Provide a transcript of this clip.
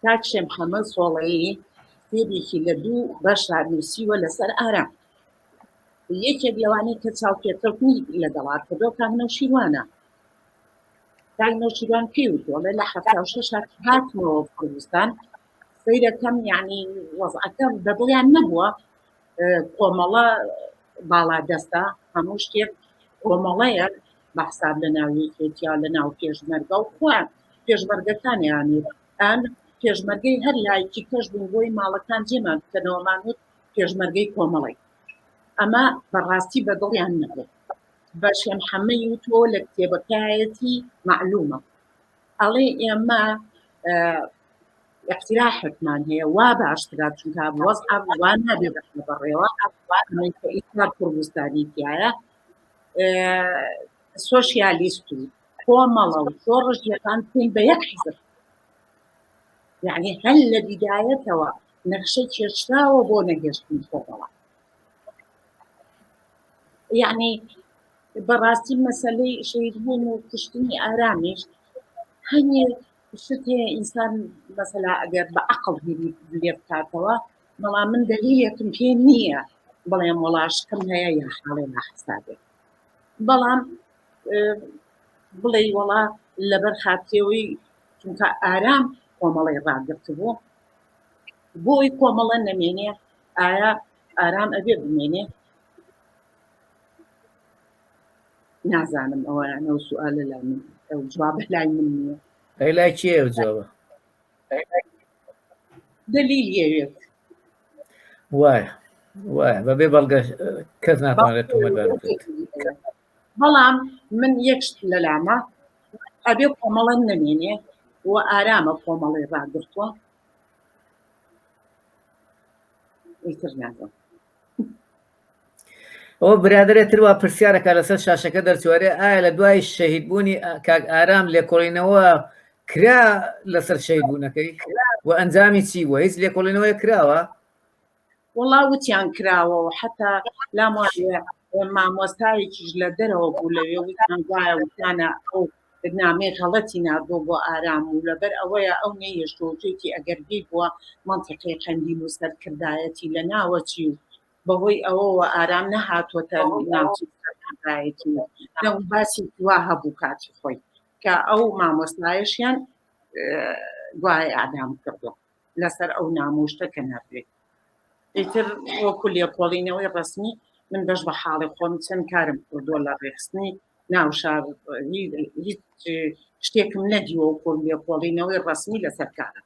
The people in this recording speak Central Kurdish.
کاک شێ محەممەد سۆڵەیی کتێبێکی لە دوو بەشدا نووسیوە لەسەر ئارام. یەکێک لەوانەی کە چاوپێکەوتنی لەگەڵا کردووە کاک نەوشیروانە. کاک نەوشیروان پێی وتووە ئەڵێ لە 76 هاتمەوە کوردستان سەیرەکەم یعنی وەزعەکە بەدڵیان نەبووە کۆمەڵە باڵا دەستە هەموو شتێک کۆمەڵەیە بە حساب لە ناو یەکێتیا لە ناو پێشمەرگە و خۆیان پێشمەرگەکانیان ئەن پێشمەرگەی هەر لایکی کەش بوون بۆی ماڵەکان جێمان بکەنەوەمان وت پێشمەرگەی کۆمەڵی ئەمە بەڕاستی بە دڵیان نەبوو بە شێ محەممەی وتووە لە کتێبەکایەتی معلومە ئەڵێ ئێمە اقتراحێکمان هەیە وا باشترە چونکە وەزع وا نابێ بەڕێوە ئیستا کوردستانی تایە سۆسیالیست و کۆمەڵە و شۆڕشگێڕان بکەین بە یەک حزب یعنی هەر لە بیدایەتەوە نەخشەی کێشراوە بۆ نەهێشتنی کۆمەڵە یعنی بەڕاستی مەسەلەی شەهیدبوون و کوشتنی ئارامیش هەنێ شت هەیە ئینسان مەسەلا ئەگەر بە عەقڵ بیری لێ بکاتەوە بەڵام من دەلیلێکم پێ نییە بڵێم وەڵا شکم هەیە یا حاڵێ یا حسابێک بەڵام بڵێ وەڵا لەبەر خاترەوەی چونکە ئارام کۆمەڵی ڕاگرتبوو بۆی کۆمەڵە نەمێنێ ئایا ئارام ئەبێ بمێنێ نازانم ئەوەیان ئەو سوالە لای من ئەو جوابە لای من نییە ئەی لای کێ ئەو جوابە دلیل یەوێت وایە وایە بەبێ بەڵگە کەس ناتوانێت تۆمەتبار بکرێت بەڵام من یەک شت لەلامە ئەبێ کۆمەڵە نەمێنێ و ئارامە کۆمەڵی ڕاگرتووە ئیتر نازانم ئەوە برادەرێ تر وا پرسیارەکە لەسەر شاشەکە دەرچوەرێ ئایا لە دوای شەهیدبوونی کاک ئارام لێکۆڵینەوە کرا لەسەر شەهیدبوونەکەی و ئەنجامی چی بووە هیچ لێکۆڵینەوەیە کراوە وەڵا وتیان کراوە و حتا لام وایە مامۆستایەکیش لە دەرەوە بوو لەوێ وتیان گوایە وتیانە ئەو نامەی غەڵەتی ناردووە بۆ ئارام و لەبەر ئەوەیە ئەو نەیهێشتووە وتویەتی ئەگەر بیبووە مەنتیقی قەندیل و سەرکردایەتی لە ناوەچی و بەهۆی ئەوەوە ئارام نەهاتووەتە ناوچەی سەرکردایەتی و دەنگ و باسی وا هەبوو کاتی خۆی کە ئەو مامۆستایەشیان گوایە ئەعدام کردووە لەسەر ئەو نامە و شتە کە ناردوێت ئیتر وەکو لێکۆڵینەوەی ڕەسمی من بەش بە حاڵی خۆم چەند کارم کردووە لە ڕێخستنی ناو شار هیچ شتێکم نەدیوە وەکو لێکۆڵینەوەی ڕەسمی لەسەر کارم.